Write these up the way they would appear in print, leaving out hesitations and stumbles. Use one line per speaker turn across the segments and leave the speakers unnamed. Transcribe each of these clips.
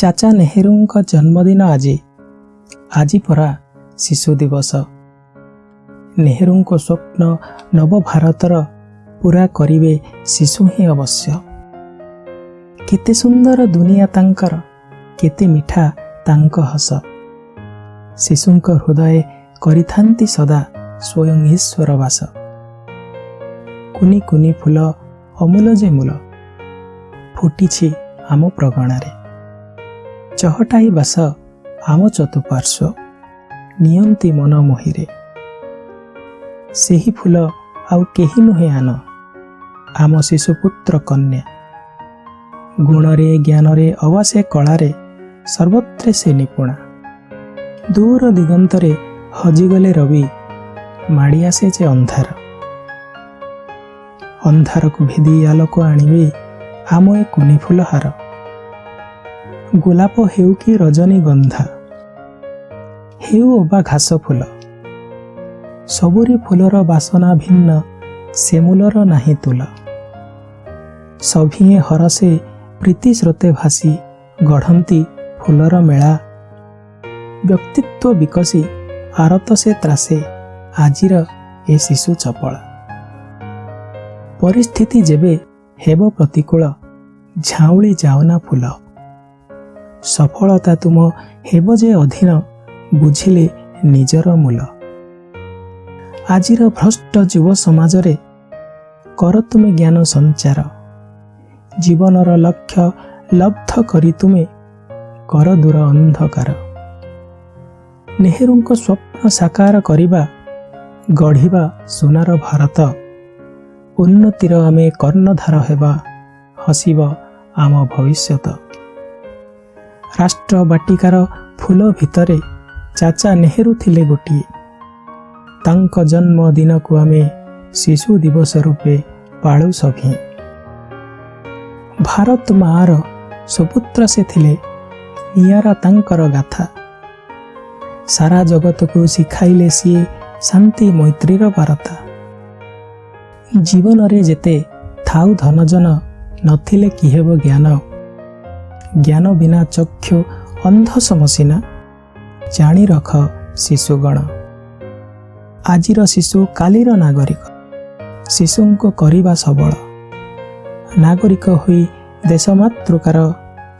ଚାଚା ନେହେରୁଙ୍କ ଜନ୍ମଦିନ ଆଜି, ଆଜି ପରା ଶିଶୁ ଦିବସ। ନେହେରୁଙ୍କ ସ୍ୱପ୍ନ ନବ ଭାରତର ପୂରା କରିବେ ଶିଶୁ ହିଁ ଅବଶ୍ୟ। କେତେ ସୁନ୍ଦର ଦୁନିଆ ତାଙ୍କର, କେତେ ମିଠା ତାଙ୍କ ହସ। ଶିଶୁଙ୍କ ହୃଦୟେ କରିଥାନ୍ତି ସଦା ସ୍ୱୟଂ ଈଶ୍ୱର ବାସ। କୁନି କୁନି ଫୁଲ ଅମୂଲ ଯେ ମୂଲ ଫୁଟିଛି ଆମ ପ୍ରଗଣାରେ। ଚହଟାଇ ବାସ ଆମ ଚତୁପାର୍ଶ୍ୱ ନିଅନ୍ତି ମନ ମୋହିରେ। ସେହି ଫୁଲ ଆଉ କେହି ନୁହେଁ ଆନ, ଆମ ଶିଶୁପୁତ୍ର କନ୍ୟା। ଗୁଣରେ, ଜ୍ଞାନରେ ଅବା ସେ କଳାରେ ସର୍ବତ୍ରେ ସେ ନିପୁଣା। ଦୂର ଦିଗନ୍ତରେ ହଜିଗଲେ ରବି, ମାଡ଼ି ଆସେ ଯେ ଅନ୍ଧାର। ଅନ୍ଧାରକୁ ଭେଦି ଆଲୋକ ଆଣିବେ ଆମ ଏ କୁନି ଫୁଲହାର। ଗୋଲାପ ହେଉ କି ରଜନୀଗନ୍ଧା, ହେଉ ଅବା ଘାସ ଫୁଲ, ସବୁରି ଫୁଲର ବାସନା ଭିନ୍ନ, ସେ ମୂଲର ନାହିଁ ତୁଲ। ସଭିଏଁ ହରସେ ପ୍ରୀତି ସ୍ରୋତେ ଭାସି ଗଢ଼ନ୍ତି ଫୁଲର ମେଳା। ବ୍ୟକ୍ତିତ୍ୱ ବିକଶି ଆରତ ସେ ତ୍ରାସେ ଆଜିର ଏ ଶିଶୁ ଚପଳା। ପରିସ୍ଥିତି ଯେବେ ହେବ ପ୍ରତିକୂଳ, ଝାଉଁଳି ଯାଅନା ଫୁଲ। ସଫଳତା ତୁମ ହେବ ଯେ ଅଧୀନ, ବୁଝିଲେ ନିଜର ମୂଲ। ଆଜିର ଭ୍ରଷ୍ଟ ଯୁବ ସମାଜରେ କର ତୁମେ ଜ୍ଞାନ ସଞ୍ଚାର। ଜୀବନର ଲକ୍ଷ୍ୟ ଲବ୍ଧ କରି ତୁମେ କର ଦୂର ଅନ୍ଧକାର। ନେହେରୁଙ୍କ ସ୍ୱପ୍ନ ସାକାର କରିବା, ଗଢ଼ିବା ସୁନାର ଭାରତ। ଉନ୍ନତିର ଆମେ କର୍ଣ୍ଣଧାର ହେବା, ହସିବ ଆମ ଭବିଷ୍ୟତ। ରାଷ୍ଟ୍ର ବାଟିକାର ଫୁଲ ଭିତରେ ଚାଚା ନେହେରୁ ଥିଲେ ଗୋଟିଏ। ତାଙ୍କ ଜନ୍ମ ଦିନକୁ ଆମେ ଶିଶୁ ଦିବସ ରୂପେ ପାଳୁ ସଭିଏଁ। ଭାରତ ମାଆର ସୁପୁତ୍ର ସେ ଥିଲେ, ନିଆରା ତାଙ୍କର ଗାଥା। ସାରା ଜଗତକୁ ଶିଖାଇଲେ ସିଏ ଶାନ୍ତି ମୈତ୍ରୀର ବାର୍ତ୍ତା। ଜୀବନରେ ଯେତେ ଥାଉ ଧନଜନ, ନଥିଲେ କି ହେବ ଜ୍ଞାନ? ଜ୍ଞାନ ବିନା ଚକ୍ଷୁ ଅନ୍ଧ ସମସିନା, ଜାଣି ରଖ ଶିଶୁଗଣ। ଆଜିର ଶିଶୁ କାଲିର ନାଗରିକ, ଶିଶୁଙ୍କୁ କରିବା ସବଳ। ନାଗରିକ ହୋଇ ଦେଶ ମାତୃକାର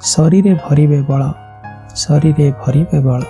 ଶରୀରେ ଭରିବେ ବଳ, ଶରୀରେ ଭରିବେ ବଳ।